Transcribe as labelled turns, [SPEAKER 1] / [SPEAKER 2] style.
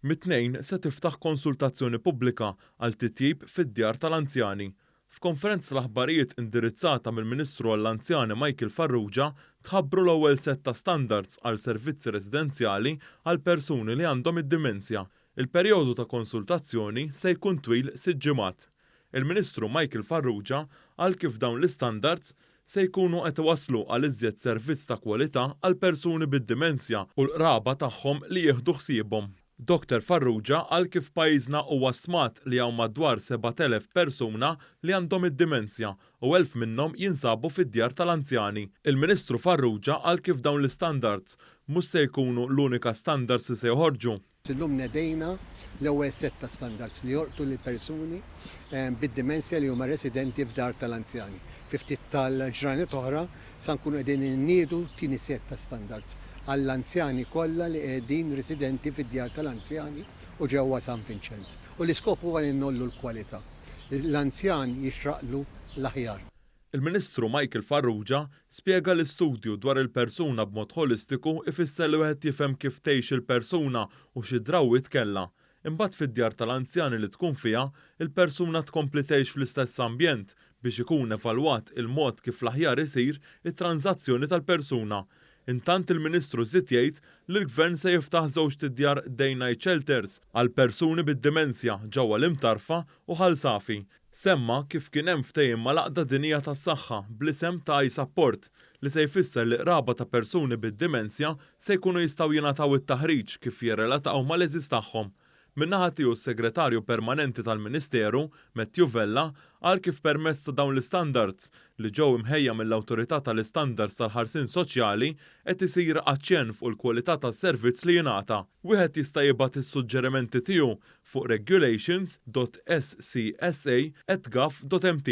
[SPEAKER 1] Mit-Tnejn se tiftaħ konsultazzjoni pubblika għal titjib fid-djar tal-anzjani. F'konferenza tal-aħbarijiet indirizzata mill-Ministru għall-Anzjani Michael Farrugia tħabbru l-ewwel sett ta' standards għal servizzi residenzjali għal persuni li għandhom id-dimensja. Il-perjodu ta' konsultazzjoni se jkun twil sitt ġimgħat. Il-Ministru Michael Farrugia qal kif dawn l-istandards se jkunu qed iwasslu għal iżjed servizz ta' kwalità għal persuni bid-dimensja u l-qraba tagħhom li jieħdu ħsiebhom. Dr Farrugia qal kif pajjiżna huwa stmat li hawn madwar 7,000 persuna li għandhom id-dimensja u 1,000 minnhom jinsabu fid-djar tal-anzjani. Il-Ministru Farrugia qal kif dawn l-istandards mhux se jkunu l-unika standards li se joħorġu.
[SPEAKER 2] Illum nedejna l-ewwel sett ta' standards li jolqtu lil persuni bid-dimensja li huma residenti f'dar tal-anzjani. Fi ftit tal-ġranet oħra sa nkunu qegħdin inniedu t-tieni sett ta' standards għall-anzjani kollha li qegħdin residenti fid-djar tal-anzjani u ġewwa San Vinċenz. U l-iskop huwa li ngħollu l-kwalità. L-anzjan jixraqlu l-aħjar.
[SPEAKER 1] Il-Ministru Michael Farrugia spjega li studju dwar il-persuna b'mod ħolistiku ifisser li wieħed jifhem kif tgħix il-persuna u xi drawwiet kellha. Imbagħad fid-djar tal-anzjani li tkun fiha, il-persuna tkompli tgħix fl-istess ambjent biex ikun evalwat il-mod kif l-aħjar isir it-tranżazzjoni tal-persuna. Intant il-Ministru żied jgħid li l-Gvern se jiftaħ żewġt idjar day night shelters għal persuni bid-dimensja ġewwa l-Imtarfa u Ħal Safi. Semma kif kien hemm ftehim mal-Għaqda Dinjija tas-Saħħa bl-isem ta' iSupport li se jfisser li qraba ta' persuni bid-dimensja se jkunu jistgħu jingħataw it-taħriġ kif jirrelataw mal-għeżież tagħhom. Min-naħa tiegħu s-Segretarju Permanenti tal-Ministeru, Matthew Vella, qal kif permezz ta' dawn l-istandards, li ġew imħejja mill-Awtorità tal-Istandards tal-Ħarsien Soċjali, qed isir aċċenn fuq il-kwalità tas-servizz li jingħata. Wieħed jista' jibgħat is-suġġerimenti tiegħu fuq regulations.scsa@gov.mt.